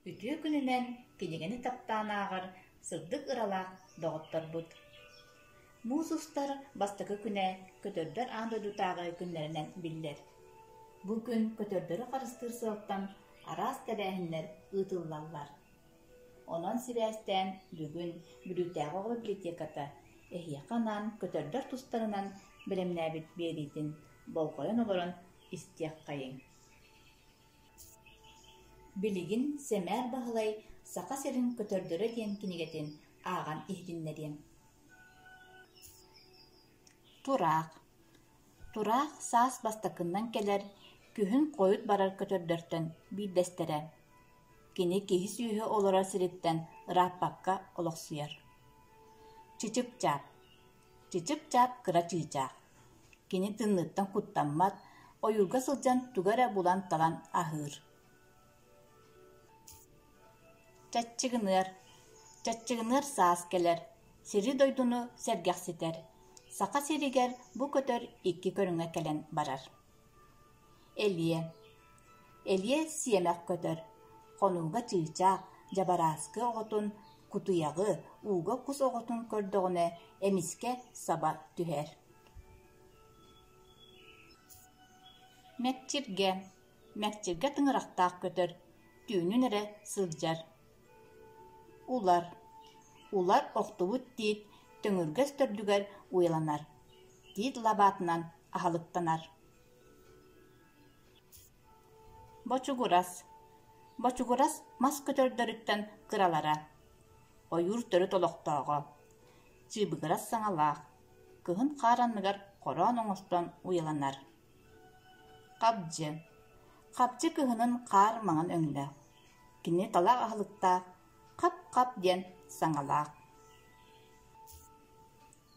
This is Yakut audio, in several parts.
Үтүө күнүнэн кинигэни таптаан ааҕар сырдык ыралаах доҕотторбут! Муус устар бастакы күнэ көтөрдөр аан дойдутааҕы күннэринэн биллэр. Бу күн көтөрдөрү харыстыыр сыалтан араас тэрээһиннэр ыытыллаллар. Онон сибээстээн бүгүн Бүлүүтээҕи оҕо библиотеката эһиэхэ анаан көтөрдөр тустарынан бэлэмнээбит биэриитин болҕойон олорон истиэххэйиҥ. Билигин Сэмээр Баһылай «Саха сирин көтөрдөрө» диэн кинигэтин ааҕан иһитиннэриэм. Тураах Тураах саас бастакыннан кэлэр, күһүн хойут барар көтөрдөртөн биирдэстэрэ. Кини киһи-сүөһү олорор сириттэн ырааппакка олохсуйар. Чычып-чаап Чычып-чаап кыра чыычаах. Кини тымныыттан куттаммат, ойуурга сылдьан тугу эрэ булан-талан аһыыр. Чаччыгыныар Чаччыгыныар саас кэлэр, сири-дойдуну сэргэхситэр. Саха сиригэр бу көтөр икки көрүҥэ кэлэн барар. Элиэ Элиэ сиэмэх көтөр, хонууга чыычаах, дьабарааскы оҕотун, кутуйаҕы, ууга кус оҕотун көрдөҕүнэ эмискэ саба түһэр. Мэкчиргэ Мэкчиргэ тыҥырахтаах көтөр, түүнүн эрэ сылдьар. Улар Улар охтубут тиит төҥүргэс төрдүгэр уйаланар, тиит лабаатынан аһылыктанар. Бочугурас Бочугурас мас көтөрдөрүттэн кыралара, ойуур төрүт олохтооҕо, чыыбыгырас саҥалаах, кыһын хаар анныгар хороон оҥостон уйаланар. Хабдьы Хабдьы кыһынын хаар маҥан өҥнөөх, кини талах аһылыктаах, хап-хап диэн саҥалаах.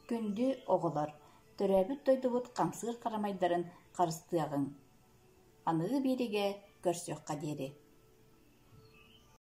Күндү оҕолор, төрөөбүт дойдубут хамсыыр харамайдарын харыстыаҕыҥ. Аныгы биэриигэ көрсүөххэ диэри.